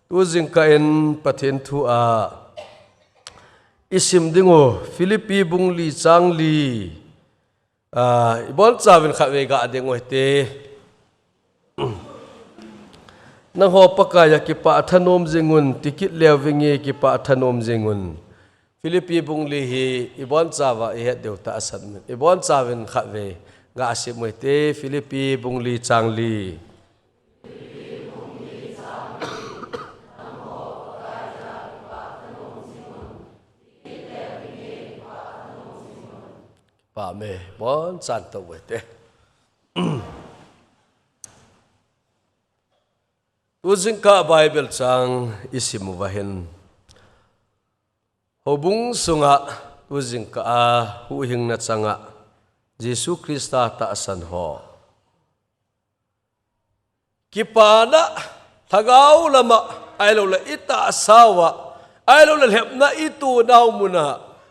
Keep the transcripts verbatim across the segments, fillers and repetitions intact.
Tu jingkah in Pathen thu a i sim ding u, Philippi bung li chang li, a, i bonchauvin khatvei ga ding u hite. Nangho Pakai a kipah thanom jing un, ti kit leu vinge kipah thanom jing un. Philippi bung li hi i bonchauva i het diu tahsan un. I bonchauvin khatvei ga sim u hite, Philippi bung li chang li. Pame, bonchan tou u hite. Tu jingkah Bible chang i sim uva hin, houbung sunga tu jingkah a huhhingna changa Jesu Christa tahsan ho, kipana, lhagao lama, ahilouleh i tahsa uva, ahilouleh lhepna i tonau muna,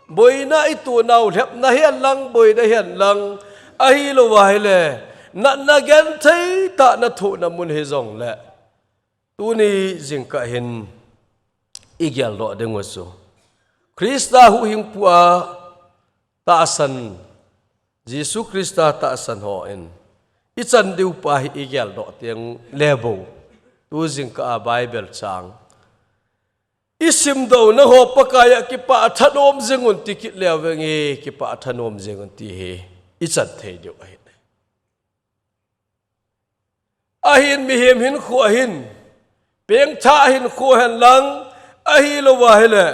boina i tonau, lhepna hihen lang, boina hihen lang, ahilouva ahile, natna genthei tah na thohna mun hijongle, tuni jingkah hin i geldoh ding u chu, Christa huhhingpu a tahsan, Jesu Christa tahsan hon i chan diu pa hi i geldoh teng le bou, tu jingkah a Bible chang i simdoh u, nangho Pakai a kipah thanom jing un, ti kit leu vinge kipah thanom jing un, ti hi i chan thei diu ahi. Ahin mihem hinkho ahin, pengthah hinkho hen lang, ahilouva ahile,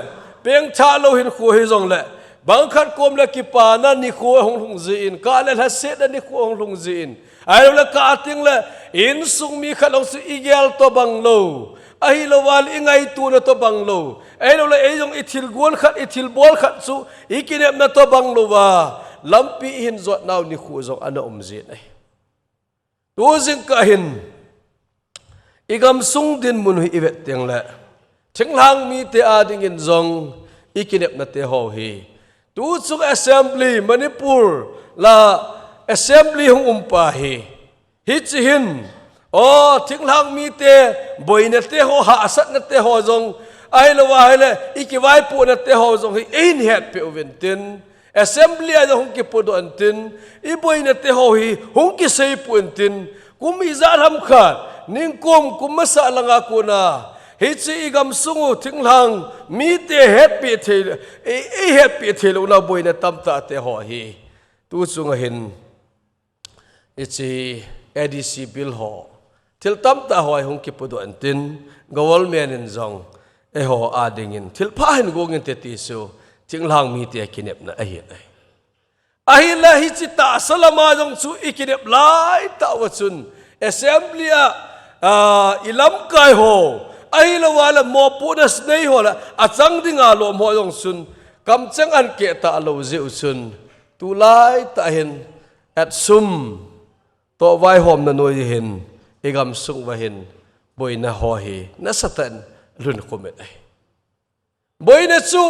pengthah lou hinkho hijongle, bangkhat komle kipana nikho hung lhung jin, kah le lhasetna nikho hung lhung jin, ahilouleh kah tengle insung mi khat jong chu i gel tobang lou, ahilouva ahile i ngaitona tobang lou, ahilouleh ei jong i thilgon khat, i thilbol khat chu i kinepna tobang louva, lampi i hin jotnau nikho jong ana um jin ahi. Tu jingkah hin i gamsung dinmun hi i vet tengle, thinglhang mite a dingin jong i kinepnate ho hi, tu chung assembly, Manipur la assembly hung um pa hi, hiche hin, o, thinglhang mite boinate ho, hahsatnate ho jong, ahilouva ahile i kivaipohnate ho jong hi eihin hetpeh uvin tin, assembly a jong hung kipodoh intin, i boinate ho hi hung kiseipeh intin, kum ijat ham khat, ningkum, kum masa langa kona hiche i gamsung u thinglhang mite hetpeh thei, i, i hetpeh theilouna boina tamtahte ho hi, tu chunga hin hiche A D C bill ho, thil tamtah ho hi hung kipodoh intin, government in jong eiho a dingin thilpha hin gong inte ti chu thinglhang mite kinepna ahin ahi. Ahinla hiche tahsa lama jong chu i kinep laitah uva chun, assembly a, a, i lamkai ho, ahilouva ahile mopohna nei ho le achang dinga lom ho jong chun kamcheng ahin keh talou jeh u chun, tulaitah hin atsum toh vaihomna noi hin i gamsung uva hin boina ho hi nasatah in lhunkhum in ahi. Boina chu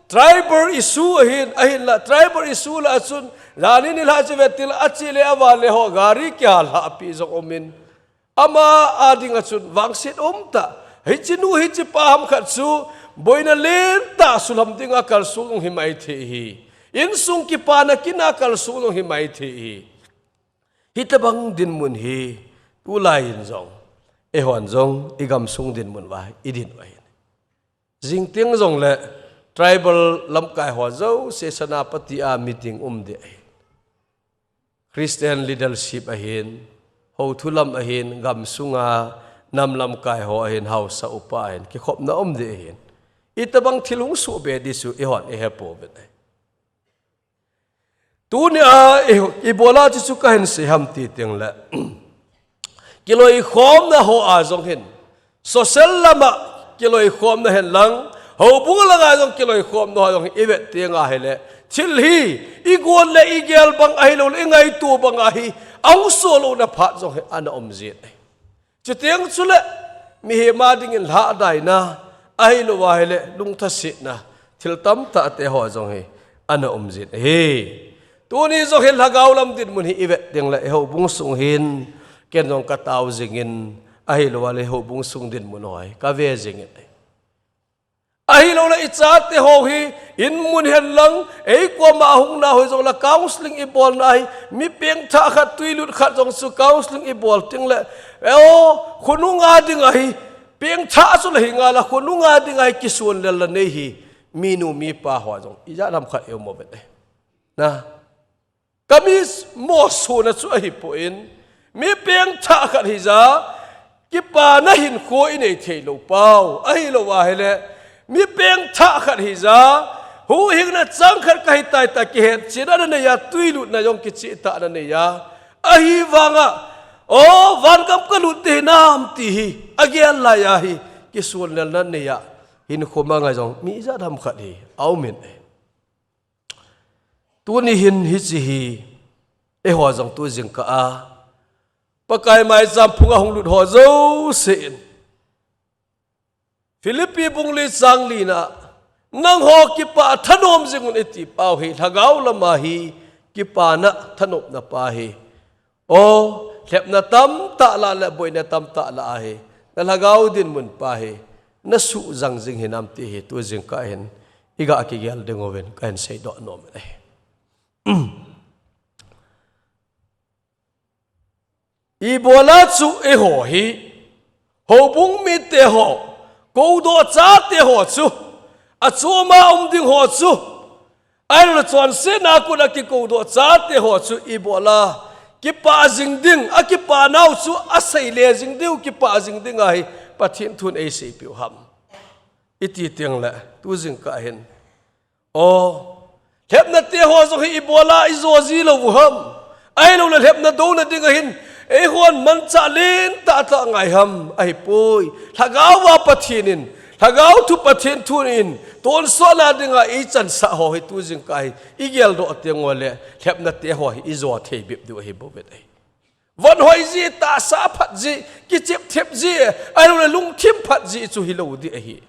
tribal issue ahin, ahinla tribal issue lah a chun, jani nilhah chu vetin ache le aval le ho gari kihalhah pi jong umin, ama a dinga chun vangset umtah, hiche nu hiche pa ham khat chu boina lentah sulham dinga kalsong jong himai thei ahi. Insung kipana kina kalsong jong himai thei ahi. Hitobang dinmun hi tulai in jong, eihon jong i gamsung dinmun uva i din u ahin. Jingteng jongle tribal lamkai ho jouse Senapati a meeting um ding ahin. Christian leadership ahin, houthu lam ahin, gamsunga nam lamkai ho ahin, haosa upa ahin, kikhopna um ding ahin. Itobang thil hung sohbe ding chu eihon i hepouvin ahi. Tunia i, ibola chuchu kahin sei ham ti tengle, kiloikhomna ho a jong hin, social lama kiloikhomna hen lang, houbung langa jong kiloikhomna ho jong hin i vet teng ahile, thil hi i gon le i gel bang ahilouleh i ngaito banga hi ahung soh louna phat jong hi ana um jin ahi. Chuteng chule, mihem a dingin lhahdaina, ahilouva ahile lungthasetna, thil tamtahte ho jong hi ana um jin ahi. Tuni jong hi lhagao lam dinmun hi i vet tengle, i houbung sung hin ken jong katao jingin, Ahilou le houbung sung dinmun ho hi kave jing in. Ahilou le ichate ho hi in mun hen lang, ei koma hung nau hi jong le counseling ibol na hi, mi pengthah khat, tuilut khat jong chu counseling ibol teng le, eo, khonunga ding ahi, pengthah chu le hi nga la, khonunga ding ahi, kisunlelna nei hi, minu mipa ho jong ijat ham khat i um uve. Na, Ka mi moh suna chu ahipoi, mi pengthah khat hija, kipana hinkho inei thei lou pau, ahilou ahile, mi pengthah khat hija, huhhingna chang khat kahi tai tia kihetchetna anei a, tuilutna jong kichehtahna anei a, ahivanga, o, vangam kalut ding hinam ti hi, agel lai a hi, kisunlelna anei a, hinkho manga jong mi ijat ham khat hi aum in. Tuni hin hiche hi, eiho jong tu jingkah a, Pakai maicham phunga hung lut ho jouse in, Philippi bung li chang li na, nangho kipah thanom jing un iti pau hi, lhagao lama hi, kipana thanopna pa hi. O, lhepna tamtah lah le boina tamtah lah ahi, na lhagao dinmun pa hi, na suhjang jing hinam ti hi, tu jingkah hin, iga kigel ding uvin, kahin seidoh nom e. Ibola chu eiho hi, houbung mite ho, koudoh chate ho chu, achoma um ding ho chu, ahilou le chonsetna a kona kikoudoh chate ho chu ibola, kipah jing ding, akipah nau chu aseile jing diu, kipah jing ding ahi, Pathen thun eiseipeh u ham. Iti teng le, tu jingkah hin. O, lhepna te ho jong hi ibola ijo ji lou u ham. Ahilou le lhepna douna ding ahin, eihon manchah lentah tah ngai ham, ahipoi. Lhagao a Pathen in, lhagao thu Pathen thun in, tonsotna dinga eichansah ho hi tu jingkah hi, igeldoh teng ule, lhepna te ho hi ijo thei bep diu ahi bou ve. Von hoi ji, tahsa phat ji, kichep thep ji, ahilou le lungthim phat ji chu hilou ding ahi.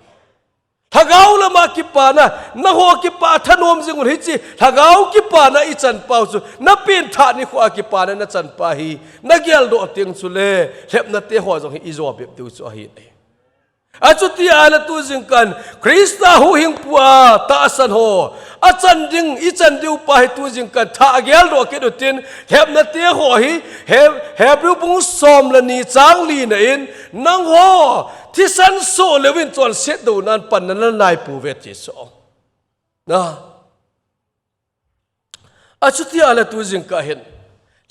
Lhagao lama kipana, nangho kipah thanom jing un hiche, lhagao kipana ichan pau chu, na pengthah nikho a kipana nachan pa hi, nageldoh teng chule, lhepna te ho jong hi ijo bep diu chu ahi. Achuti ahile tu jingkah in, Christa huhhingpu a tahsan ho, achan ding, ichan diu pa hi tu jingkah in, thah geldoh kit utin, lhepna te ho hi, He-, Hebrew bung som le ni chang li na in, nangho, thisan soh leuvin chonset douna a panna nanei pouve ti chu. Na. Achuti ahile tu jingkah hin,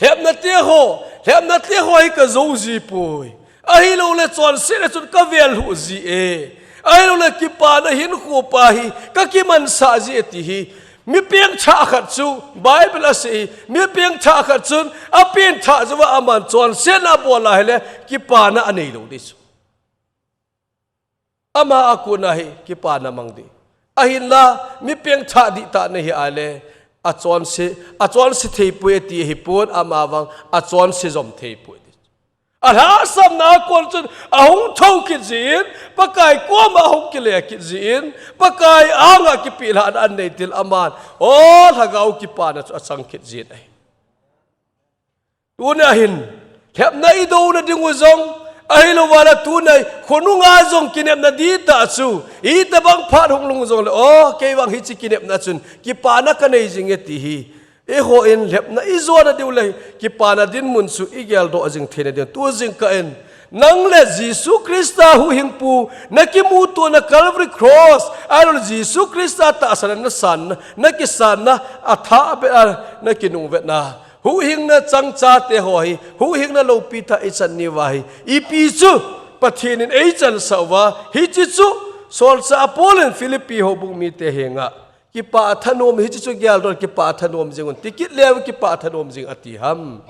lhepna te ho, lhepna te ho hi kajo ji poi. Ahilou le chonsetna chun kavel lhuh ji e. Ahilou le kipana hinkho pa hi, kakimansah ji e ti hi. Mi pengthah khat chu, Bible asei hi, mi pengthah khat chun, apengthah jouva aman chonsetna abol ahile, kipana anei lou ding chu. Ama a kona hi kipana mang ding. Ahinla, mi pengthah dihtah nahi ahile, achonse, achonse thei poi ati ahipon, ama vang, achonse jom thei poi. Alhahsamna a kon chun, ahung thou kit jin, Pakai koma ahung kile kit jin, Pakai anga kipelhahna anei til aman, o lhagao kipana chu achang kit jin ahi. Tuna hin, lhepna idouna ding u jong, ahilou vale tuna, khonunga jong kinepna dihtah chu, itobang phat hung lhung jongle, o, kei vang hiche kinepna chun, kipana kanei jing e ti hi. Eihon lhepna ijona diu le, kipana dinmun chu igeldoh jing theina ding, tu jingkah in, nang le Jesu Christa huhhingpu, nakimuto na Calvary Cross, ahilou le Jesu Christa tahsan a nasan, nakisan na, athah beh a, nakinung vetna. Huhhingna chang chate ho hi, huhhingna loupi tah ichan nauva hi, ipi chu Pathen in eichansah uva, hiche chu solchah Paul in Philippi houbung mite henga, kipah thanom, hiche chu geldoh kipah thanom jing un, ti kit leu kipah thanom jing ati ham.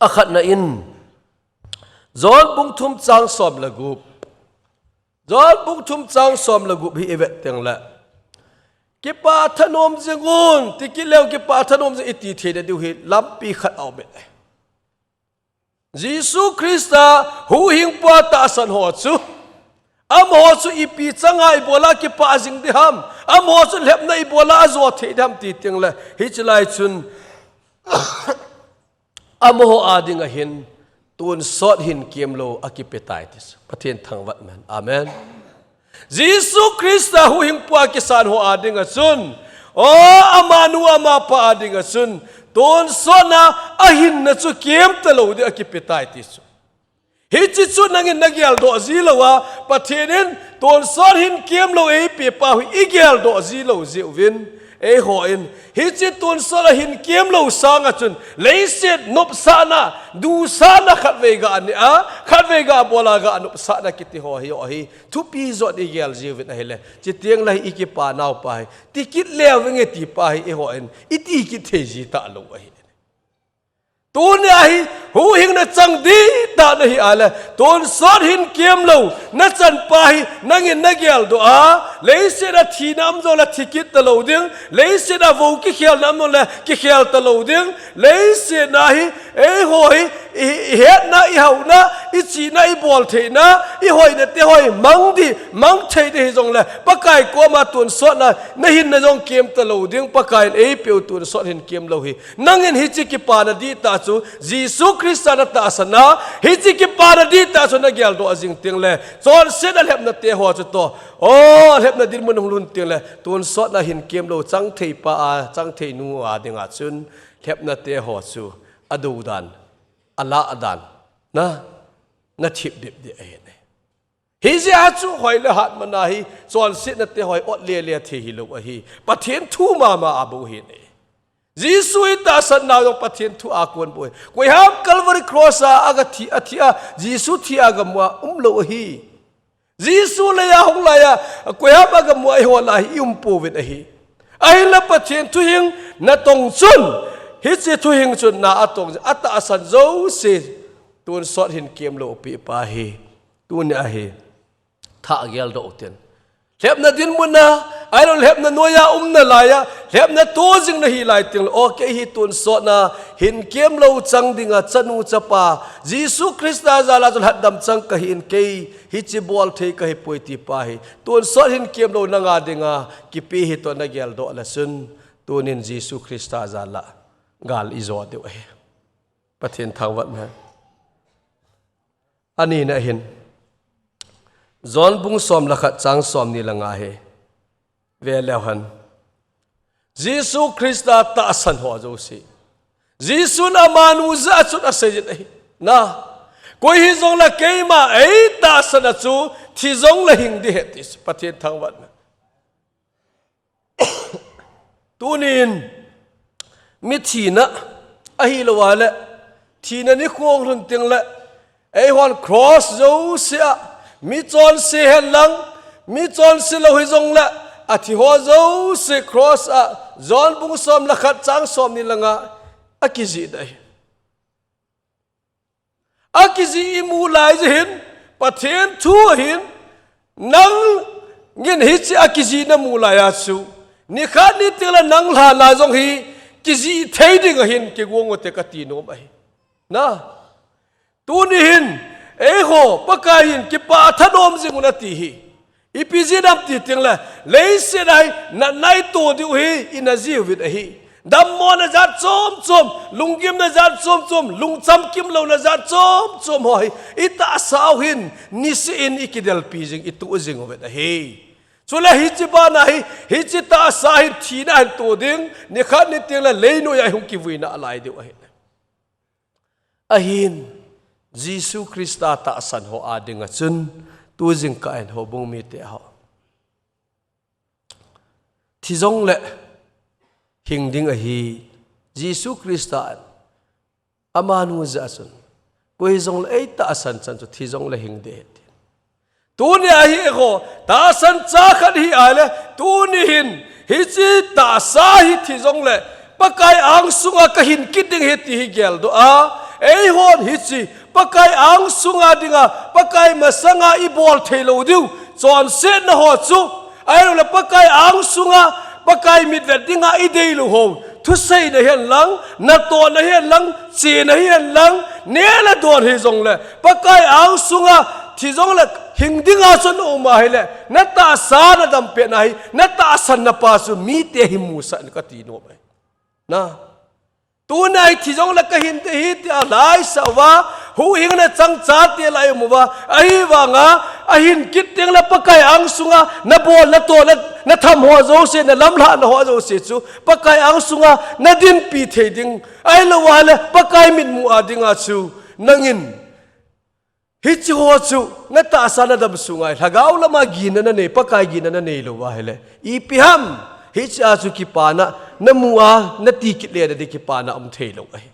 Akhatna in, John bung thum chang som le gup. John bung thum chang som le gup hi ivet teng le, kipah thanom jing un, ti kit leu kipah thanom jing iti theina diu hi lampi khat aum e. Jesu Christa huhhingpu a tahsan ho chu, amaho chu ipi changa ibola kipah jing ding ham, amaho chu lhepna ibola ajo thei ding ham ti teng le, hiche lai chun, amaho a dinga hin, tonsot hin kemlou akipe tai ti chu Pathen thangvah in. Amen. Jesu Christa huhhingpu a kisan ho a dinga chun, o, amanu amapa a dinga chun tonsotna ahinna chu kemtalou ding akipe tai ti chu. Hiche chu nangin nageldoh ji lou a, Pathen in tonsot hin kemlou eipe pa hi igeldoh ji lou jeh uvin, eihon hiche tonsot a hin kemlou sanga chun leiset nopsahna, dusahna khatvei ga neh a, khatvei ga bol a ga nopsahna kiti ho hi, o hi thupi jong igel ji uvin ahile, chuteng le hi ikipa nau pa hi, ti kit leu vinge ti pa hi, eihon iti kit thei ji talou ahi. Tunia hi huhhingna chang dihtah nahi a le, tonsot hin kemlou nachan pa hi nangin nageldoh a, leiset a thina um jongle thi kit talou ding, leiset a vo kikhelna um jongle kikhel talou ding, leiset a hi, eiho hi, i, ihetna, ihaona, ichihna, iboltheina, ihoina te ho hi mang ding, mang thei ding hijongle, Pakai koma tonsotna nahinna jong kemtalou ding, Pakai in eipeu tonsot hin kemlou hi. Nangin hiche kipana dihtah chu, Jesu Christa natahsan a, hiche kipana dihtah chu nageldoh jing teng le, chonsetna lhepna te ho chu toh, o, lhepna dinmun hung lhun teng le, tonsotna hin kemlou chang thei pa a, chang thei nu a dinga chun, lhepna te ho chu, adou dan, alah dan, na, nathip dip ding ahi. Hijeh a chu hoi le hat mana hi, chonsetna te ho hi ot lele thei hilou ahi. Pathen thu mama a bou ahi. Jesu itahsan nau jong Pathen thu a kon bou ahi. Koiham Calvary Cross a aga thi, athi a, Jesu thi a gamu a umlou ahi. Jesu leiya hung laiya, koiham a gamu a eiho lah a hi i um pouvin ahi. Ahinla Pathen thuhing natong chun, hiche thuhing chun na atong, atahsan jouse, tonsot hin kemlou pi pa hi. Tunia hi, thah geldoh u tin. Lhepna dinmun a, ahilou lhepna noiya umna laiya, lhepna to jing nahi lai teng le, o kei hi tonsotna hin kemlou chang dinga chanu chapa, Jesu Christa jal a chu lhatdam chang kahi in kei, hiche bol thei kahi poi ti pa hi. Tonsot hin kemlou nanga dinga, kipe hi toh nageldoh le chun, tunin Jesu Christa jal a gal ijo diu ahi. Pathen thangvah in. Anina hin, John bung som le khat chang somni le nga hi ve leu hen. Jesu Christa tahsan ho jouse, Jesun amanu jah a chun asei jin ahi. Na, koi hijongle keima eitahsan a chu thi jongle hing ding ahi ti chu Pathen thangvah in. Tunin, mi thina, ahilou le, thina nikho lhun teng le, eihon cross jouse a, mi chonse hen lang, mi chonse lou hijongle, athi ho jouse cross a, John bung som le khat chang somni le nga, akijih ding ahi. Akijih imu lai jeh hin, Pathen thu ahin, nangin hiche akijih namu laiya chu, nikhat ni teng le nang lhan a jong hi, kijih thei ding ahin, kigong u te kati nom ahi. Na, tuni hin, eiho, Pakai in kipah thanom jing un ati hi. Ipi jeh ham ti teng le, leiset a hi, natna ito diu hi, ina jiuvin ahi. Dammona jat chom chom, lunggimna jat chom chom, lungcham kimlouna jat chom chom ho hi, itahsa u hin, niseh in ikidelpi jing, ituh jing uvin ahi. Chule hiche bana hi, hiche tahsa hin thina hin to ding, nikhat ni teng le leinoiya hung kivuina alai diu ahi. Ahin, Jesu Christa tahsan ho a dinga chun, tu jingkah in houbung mite ho, thi jongle hing ding ahi, Jesu Christa in amanu jah a chun, koi jongle eitahsan chan chu thi jongle hing ding ahi ti. Tunia hi eiho, tahsan cha khat hi ahile, tuni hin, hiche tahsa hi thi jongle, Pakai angsunga kahin kit ding ahi ti hi geldoh a, eihon hiche, Pakai angsunga dinga, Pakai masanga ibol thei lou diu, chonsetna ho chu, ahilou le Pakai angsunga, Pakai mitvet dinga idei lou ho, thuseina hihen lang, natohna hihen lang, chena hihen lang, neh le don hijongle, Pakai angsunga, thi jongle, hing dinga chun um ahile, natahsa nadam petna hi, natahsan na pa chu mite hi musah in kati nom ahi. Na, tuni a hi thi jongle kahin ding ahi tia laisah uva, Huhhing na chang chate lah a i um uva, ahivanga, ahin kit teng le Pakai angsunga, na bol, na to, na, na tham ho jouse, na lamlhahna ho jouse chu, Pakai angsunga, na dinpi thei ding, ahilou le, Pakai mitmu a dinga chu, nangin. Hiche ho chu, na tahsa na dam sunga, lhagao lama gina na nei, Pakai gina na neilou va ahile. Ipi ham, hiche a chu kipana, na mu a, na ti kit le na di kipana um theilou ahi.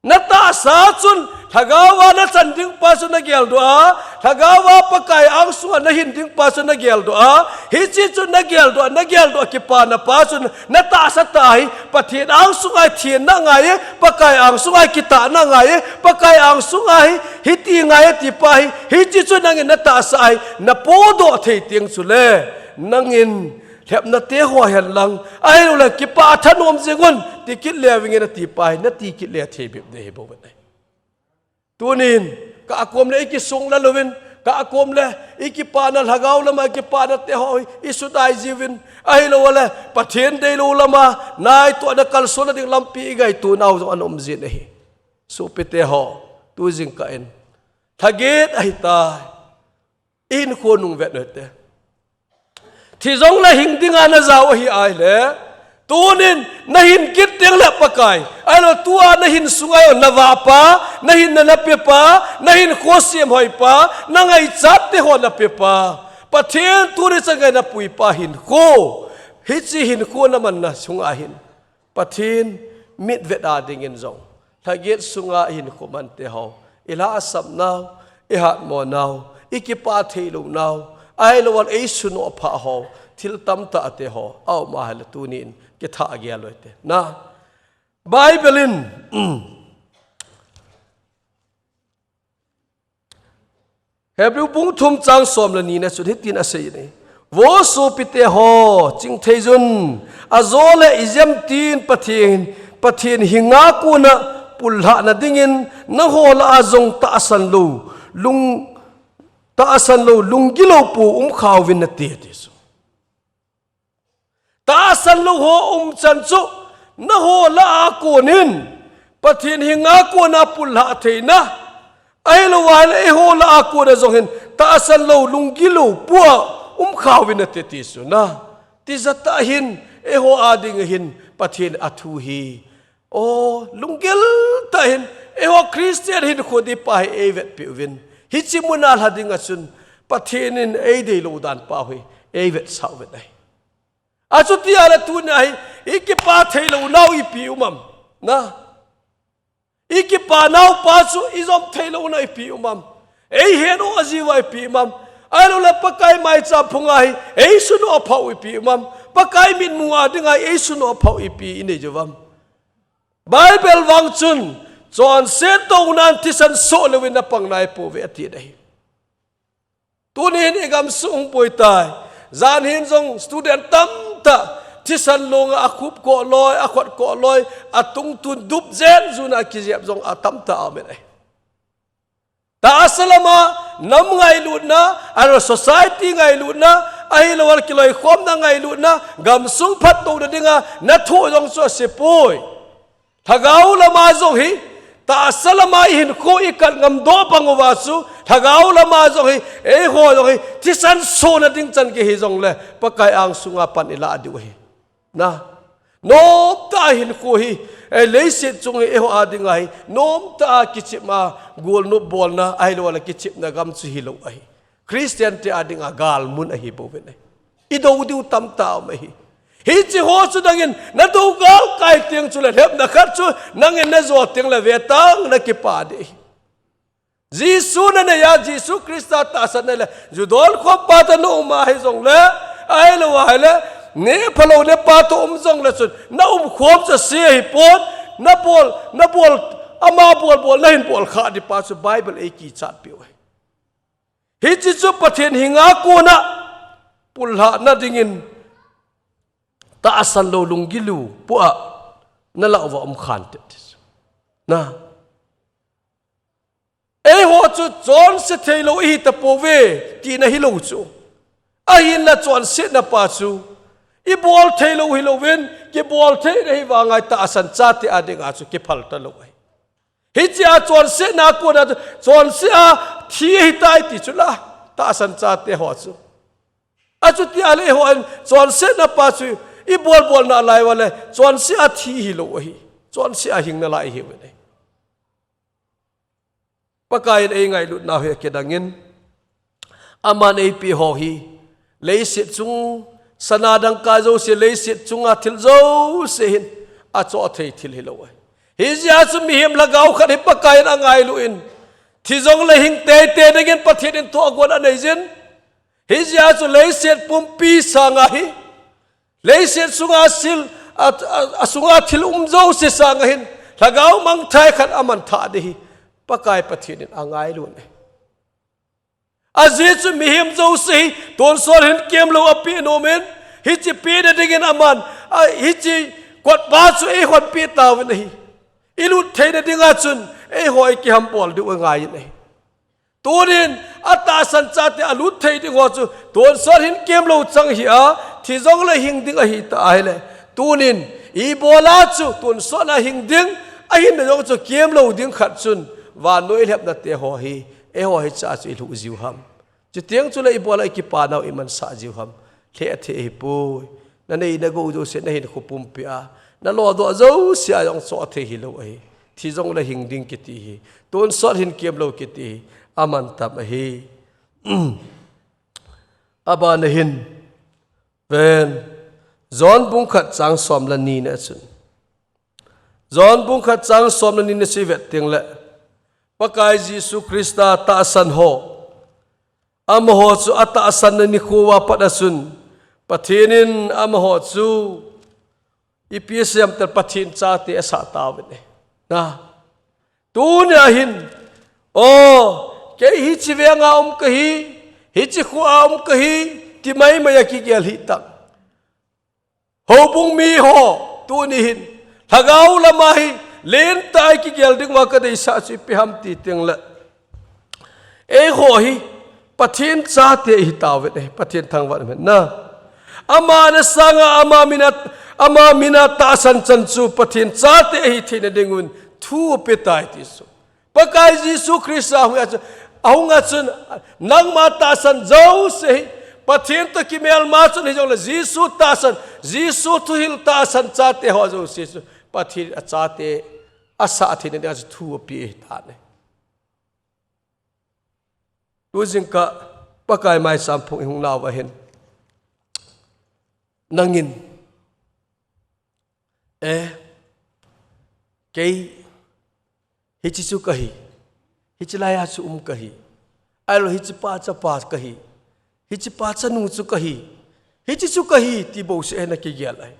Na tahsa chun, lhagao a na chan ding pa chu na geldoh a, lhagao a Pakai angsunga na hin ding pa chu na geldoh a, hiche chu na geldoh, na geldoh kipana pa chun, na tahsa tah hi, Pathen angsunga hi thenna ngai e, Pakai angsunga hi kitahna ngai e, Pakai angsunga hi, hiti ngai e ti pa hi, hiche chu nangin na tahsa hi, na podoh thei teng chule, nangin, Lhepna te ho hen lang, ahilou le kipah thanom jing un, ti kit le vinge na ti pa hi, na ti kit le thei bep de hi bou vet ahi. Tunin, ka akom le i kisung la louvin, ka akom le i kipana lhagao lama i kipana te ho hi, i sudai jiuvin, ahilou le, Pathen deilou lama, nai to na kalsona ding lampi i gaito nau jong ana um jin ahi. Sopite ho, tu jingkah in, lhaget ahitai. Ihin khonung vet note. Thi jong le hing dinga na jao ahi ahile. Tunin na hin kit teng le Pakai. Ahilou tua na hin sunga na vapa, na hin na na pepa, na hin kho sem hoipa, na ngaichat te ho na pepa. Pathen tuni changai na puipa hin kho. Hiche hin kho na manna sunga hin. Pathen mitvet a dingin jong, lhaget sunga i hinkho mante ho, i lhahsam nau, i hatmo nau, i kipah theilou nau, ahilouleh ei sunoh phah ho, thil tamtah te ho, a um ahile tunin kithah gel u hite. Na, Bible in, Hebrew bung thum chang som le ni na chun hitin asei e. Vo sopite ho, chingthei jun, ajo le ijemtin Pathen, Pathen hinga kona pullhahna dingin, nangho lah a jong tahsan lou, lung, tahsan lou, lunggilou pu umkha uvin nate, ti chu. Tahsan lou ho umchan chu, nangho lah a konin, Pathen hinga kona pullhah theina, ahilouleh eiho lah a kona jong hin, tahsan lou, lunggilou pu a umkha uvin nate ti chu na. Tijat tah hin, eiho a ding hin, Pathen a thu hi. O, lunggil tah hin, eiho Christian hinkho ding pa hi eivetpi uvin. Hiche muna lha ding a chun, Pathen in eideilou dan pa hi, eivetsah uvin ahi. Achuti ahile tunia hi, i kipah theilou nau ipi um am. Na. I kipah nau pa chu i jom theilou na ipi um am. Ei heno a jiu a ipi um am. Ahilouleh Pakai maicham phunga hi, ei sunoh phah u ipi um am. Pakai mitmu a dinga hi ei sunoh phah u ipi i nei jiu am. Bible vang chun, chonset tounan thisan soh louvin na pang nai pouve ati ahi. Tunin i gamsung boi tai. Jan hin jong student tamtah. Thisan longa akhup koh loi, akhot koh loi, atungtun dup jen jun a kijep jong atamtah aum e. Tahsa lama, nam ngailutna, ahilou society ngailutna, ahilouleh kiloikhomna ngailutna, gamsung phatdouna dinga, na thoh jong chu asei poi. Lhagao lama jong hi, tahsa lama i hinkho i kat ngamdoh bang uva chu, lhagao lama jong hi, eiho jong hi, thisan sohna ding chan kihi jongle, Pakai angsunga pan i lah diu ahi. Na, nomtah a hinkho hi, eh, leiset chung hi, eiho a dinga hi, nomtah a kichepna, golnop bolna, ahilouleh kichepna gam chu hilou ahi. Christian te a dinga galmun ahi bou ve. I do diu tamtah um ahi. Hiche ho chu nangin na do galkai teng chule lhepna khat chu nangin na jo teng le vetang na kipah ding ahi. Jesu na neiya, Jesu Christa tahsan na le, ju don khom pa toh na um ahi jongle, ahilou ahile, ne phalou ne pa toh um jongle chun, na umkhom chu ase ahipon, na bol, na bol, ama bol bol, na hin bol kha ding pa chu Bible ei kichatpi u ahi. Hiche chu Pathen hinga kona pullhahna dingin tahsan lou lunggilou pu a na lah uva umkhan te. Na. Eiho chu chonse theilou ihi tapouve, tina hilou chu. Ahinla chonsetna pa chu. I bol theilou hilouvin, kibol theina hi vang a tahsan chate a dinga chu kiphal talou ahi. Hichea chonsetna kona chu, chonse a thi ahitai ti chu la, tahsan chate ho chu. Achuti ahile eihon chonsetna pa chu ibolbolna lai uva le, chonse a thi hilou ahi. Chonse a hing nalai ihiuvin ahi. Pakaiyin eingailutnau hi akidangin, aman eipeh ho hi, leiset chung, sana dangka jouse, leiset chunga thil jouse hin, achoh thei thil hilou ahi. Hijeh a chu mihem lhagao khat hi Pakaiyin angailut in, thi jongle hing teitei dingin Pathen in thu agon aneiyin, hijeh a chu leiset pumpi sanga hi, leiset sunga sil, a, a, asunga thil um jouse sanga hin, lhagao mangthai khat aman thah ding hi, Pakai Pathen in angailut e. Ajeh chu mihem jouse hi, tonsot hinkemlou apeh nomin, hiche pehna dingin aman, a, hiche kotpa chu eihon peh tauvin ahi. Ilut theina dinga chun, eiho ikihambol diu angaiyin ahi. Tunin, atahsan chate alut thei ding ho chu, tonsot hinkemlou chang hia, thi jongle hing ding ahitah ahile. Tunin, ibola chu, tonsot a hing ding, ahinna jong chu kemlou ding khat chun, vannoi lhepnate ho hi, eiho hichea chu ilhuh jiu ham. Chuteng chule ibola ikipanau imansah jiu ham. Lheh thei ahipoi. Nanei nagou jouse nahinkho pumpia, nalodoh jousea jong choh thei hilou ahi. Thi jongle hing ding kiti hi, tonsot hinkemlou kiti hi, amantam ahi. Abana hin, ven, John bung khat chang som le ni na chun. John bung khat chang som le ni na chu ivet tengle, Pakai Jesu Christa tahsan ho, amaho chu atahsanna nikho uva pat a chun, Pathen in amaho chu ipi asei em tile Pathen chate asah tauvin ahi. Na, tunia hin, o, kei hiche venga um kahi, hiche khoa um kahi, ti maimai a kigel hih tan. Houbung mi ho, tuni hin, lhagao lama hi, lentah a ikigel ding uva kadeisah chu ipi ham ti tengle, eiho hi, Pathen chate ihi tauvin ahi, Pathen thangvah in umhen. Ama na sanga, ama mina, ama mina tahsan chan chu Pathen chate ahi theina dingun thu apetai ti chu. Pakai Jesu Christa ahunga chun, ahunga chun, nangma tahsan jouse hi, Pathen toh kimelma chun hijongle Jesu tahsan, Jesu thuhil tahsan chate ho jouse chu, Pathen in achate asah theina dinga chu thu ape ahitan ahi. Tujingkah Pakai maicham phung ihung nauva hin, nangin, eh, kei, hiche chu kahi, hiche laiya chu um kahi, ahilou hiche pa chapa kahi, hiche pa chanu chu kahi, hiche chu kahi, ti bouseh hi nakigel ahi.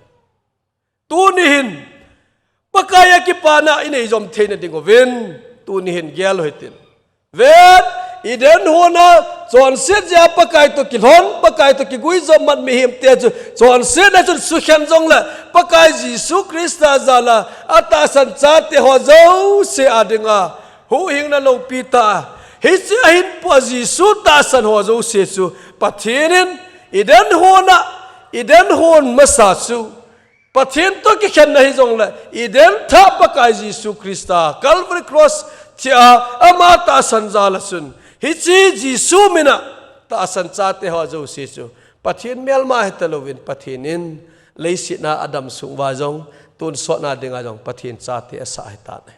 Tuni hin, Pakai a kipana inei jom theina ding uvin, tuni hin gel u hitin. Ven, Eden hon a, chonset jeh a Pakai toh kilhon, Pakai toh kiguijop mat mihemte chu, chonsetna chun sukhen jongle, Pakai Jesu Christa jal a, atahsan chate ho jouse a dinga, huhhingna loupi tah, hiche ahin po a Jesu tahsan ho jouse chu, Pathen in, Eden hon a, Eden hon masa chu, Pathen toh kikhenna hijongle, Eden thah Pakai Jesu Christa, Calvary Cross thia, ama tahsan jal a chun, hiche Jesu mina, tahsan chate ho jouse chu, Pathen melma hitalouvin, Pathen in, leiset a adam sung uva jong, tonsotna dinga jong, Pathen chate asah ahitan ahi.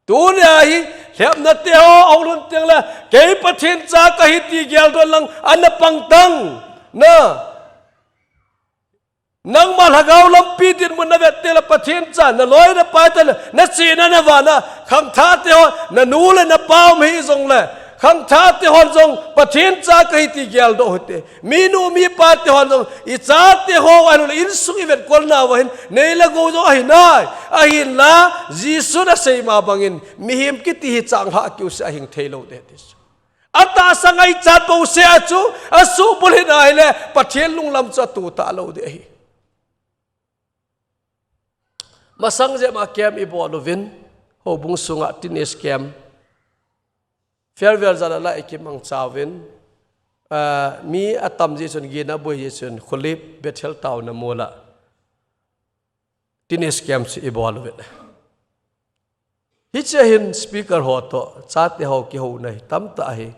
Tunia hi, lhepnate ho, ahung lhun tengle, kei Pathen cha kahi ti geldoh in lang, ana pang tan, na. Nangma lhagao lampi dinmun navet tengle Pathen cha, naloi napai te, nachena navana, khangthah te hon, nanu le napa um hijongle, khangthah te hon jong Pathen cha kahi ti geldoh u hite. Minu mipa te hon jong, ichate ho ahiloule insung ivetkolna uva hin, nei le gou jong ahi nai, ahinla, Jesun asei ma bangin, mihem kiti hi changlhah kiu seh ahing theilou ding ti chu. Atahsa ngaichat bouseh a chu, asuhbulhit ahile, Pathen lunglam chu atoh talou ding ahi. Masang jep a camp ibol uvin, houbung sunga teenage camp. Farewell jal a la ikimangcha uvin, ah, mi atam jeh chun, gin aboi jeh chun, Khulip Bethel taona mol a teenage camp chu ibol uvin. Hiche hin speaker ho toh, chate ho kihouna hi tamtah ahi.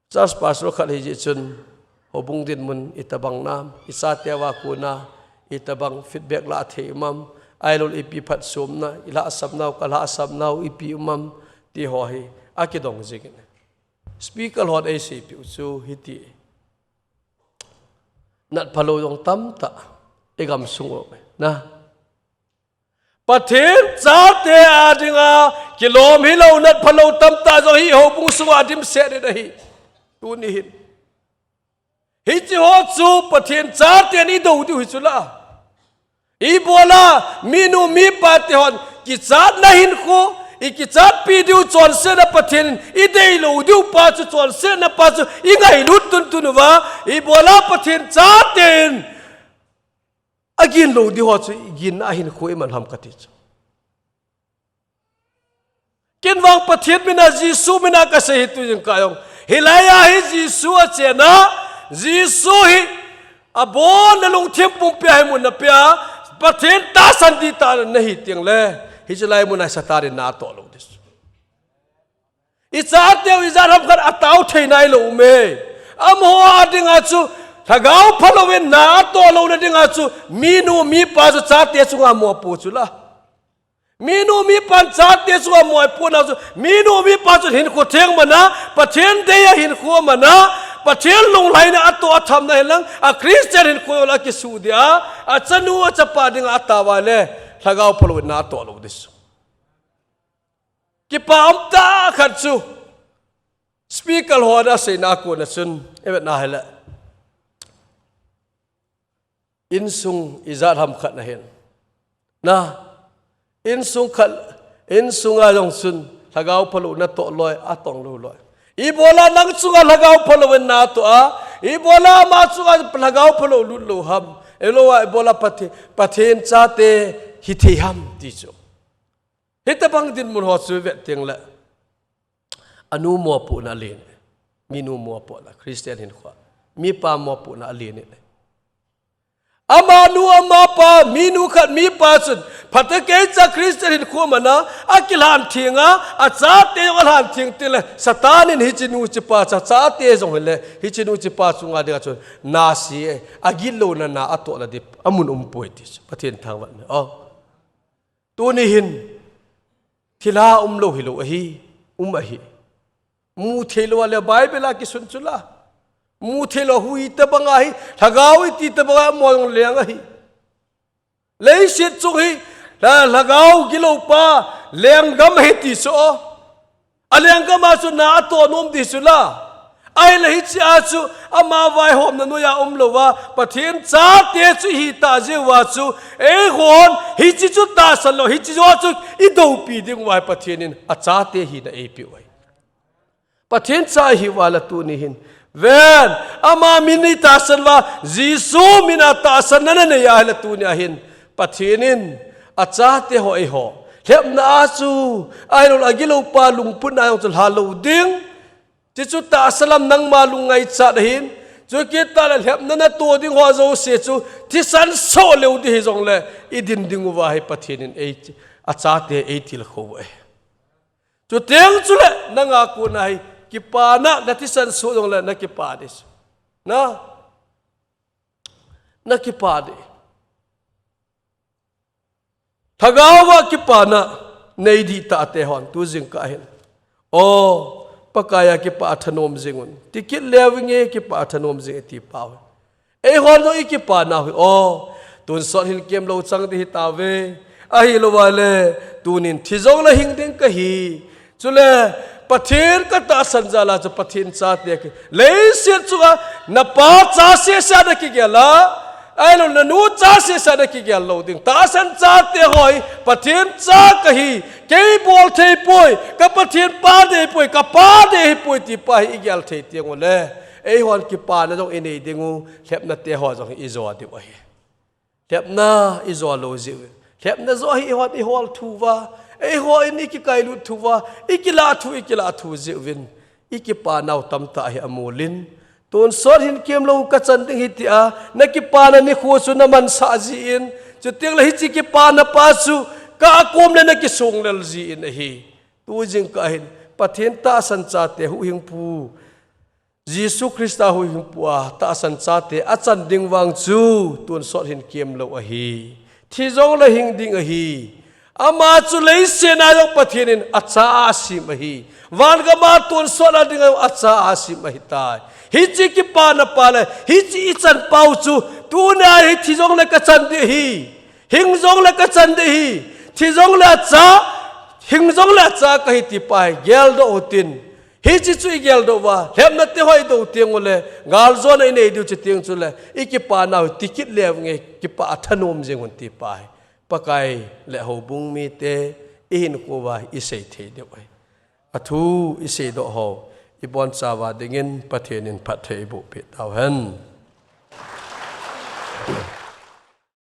Church pastor khat hijeh chun, houbung dinmun itobang nam, ichate uva kona, itobang feedback lah thei um am, ahilouleh ipi phatchomna, ilhahsam nau, kalhahsam nau, ipi um am, ti ho hi, akidong jingin. Speaker hon eiseipeh u chu hiti. Natphalou jong tamtah, igamsung u, na. Pathen chate a dinga, kilom hilou natphalou tamtah jong hi houbung sunga dimset in ahi. Tuni hin. Hiche ho chu Pathen chaten idou diu hi chu la. Ibola, minu mipa te hon, kichatna hinkho, ikichatpi diu chonsetna Pathen in, ideilou diu pa chu chonsetna pa chu, ingailut tuntun uva, ibola Pathen chaten, aginlou diu ho chu, iginna hinkho iman ham kati chu. Ken vang Pathen mina Jesu mina kasei hi tu jingkah jong. Hilai a hi Jesu achena, Jesu hi abon le lungthim pumpi a hi mun napea, Pathen tahsan dihtah nahi tengle, hiche lai muna Satan in natoh lou ding. Ichateu ijat ham khat atao thei nailou ume. Amaho a dinga chu, lhagao phalou in natoh louna dinga chu, minu mipa chu chate chunga mopo chu la. Minu mipan chate chunga mopohna chu, minu mipa chu hinkho theng mana, Pathen deiya hinkho mana, Pathen lunglhaina atoh athamna hilang, a Christian hinkho la kisuh dia, achanu achapa dinga ataova le, lhagao phalou in natoh lou ding. Kipa umtah khat chu, speaker hon aseina a kona chun, ivetna hile. Insung ijat ham khat nahin. Na, insung khat, insunga jong chun, lhagao phalou natoh loi, atong lou loi. Ibola nang chunga lhagao phalou in natoh a, ibola ama chunga lhagao phalou lut lou ham. Ahilou a ibola Pathen, Pathen chate hithei ham ti chu. Hitobang dinmun ho chu vet tengle. Anu mopohna alen. Minu mopohna, Christian hinkho. Mipa mopohna alen. Amanu amapa, minu khat mipa chun, phatah keicha Christian hinkho mana, akilhan thenga, achate jong alhan theng tengle, Satan in hichenu hichepa cha, chate jong hile, hichenu hichepa chunga dinga chun, nase, agitlouna na atohna ding, amun umpoi ti chu, Pathen thangvah in. Oh. Tuni hin, thilha umlou hilou ahi, um ahi. Mutheilou a le Bible a kisun chu la. Mutheilou hui tobang ahi, lhagao iti tobang a mo jong leng ahi. Leiset chung hi, la, lhagao giloupa, lenggam ahi ti chu. Alenggam a chu na atoh nom ding chu la. Ahile hiche a chu ama vaihomna noiya umlouva, Pathen chate chu ihitah jeh uva chu, eihon, hiche chu tahsan lou, hiche joh chu idoupi ding uva Pathen in achate hina eipeh u ahi. Pathen cha ihiuva le tuni hin. Ven, ama min itahsan uva, Jesu mina tahsanna nanei ahile tuni ahin. Pathen in, achate ho eiho. Lhepna a chu, ahilouleh agiloupa lungputna jong chu lhalou ding. Chuchu tahsa lam nangma lungngaichat ahin. Chukit tah le lhepna natoh ding ho jouse chu, thisan soh leu ding hijongle, idin ding uva hi Pathen in ei, achate eitilkhou u ahi. Chuteng chule, nanga kona hi, kipana, nathisan soh jongle, nakipa ding. Na? Nakipa ding. Lhagao a kipana, nei dihtah te hon, tu jingkah hin. O, Pakaiya kipah thanom jingun. Tikit leu inge kipah thanom jing iti pau. Eihon jong ikipa nau hi, o, tonsot hin kemlou chang ding hitauve. Ahilouva le, tunin thi jongle hing ding kahi. Chule, Pathen katahsan jal a chu Pathen chate kahi. Leiset chunga, napa cha sese a nakigel a. Ahilou, nanu cha sese a nakigel lou ding. Tahsan chate ho hi, Pathen cha kahi. Kei bol thei poi, ka Pathen pa dei poi, kapa dei hipoi ti pa hi igel thei teng ule. Eihon kipana jong inei dingu, lhepna te ho jong hi ijo diu ahi. Lhepna ijo lou jeh uvin. Lhepna jo hi eihon ihol thu uva. Eihon ikikailut thu uva. Ikilah thu, ikilah thu jeh uvin. Ikipa nau tamtah hi amolin. Tonsot hin kemlou kachan ding hitia. Nakipana nikho chu namansah jin. Chuteng le hiche kipana pa chu. Ka akom le na kisong lel jin ahi. Tu jingkah hin Pathen tahsan chate huhhingpu, Jesu Christa huhhingpu a tahsan chate achan ding vang chu tonsot hin kem lou ahi. Thi jongle hing ding ahi. Ama chu leiset a jong Pathen in acha a asem ahi. Van gama tonsot a ding a jong acha a asem ahitai. Hiche kipana pa le hiche ichan pau chu tunia hi thi jongle kachan ding ahi. Hing jongle kachan ding ahi. Thi jongle acha, hing jongle acha kahi ti pa hi geldoh utin. Hiche chu igeldoh uva, lhepna te ho idoh teng ule, galjona inei diu chu teng chule, ikipana u tikit leu nge kipah a thanom jeng un ti pa hi. Pakai le houbung mite ihinkho uva isei thei diu ahi. Athu iseidoh ho ibonchauva dingin Pathen in phatthei eiboh peh tauhen.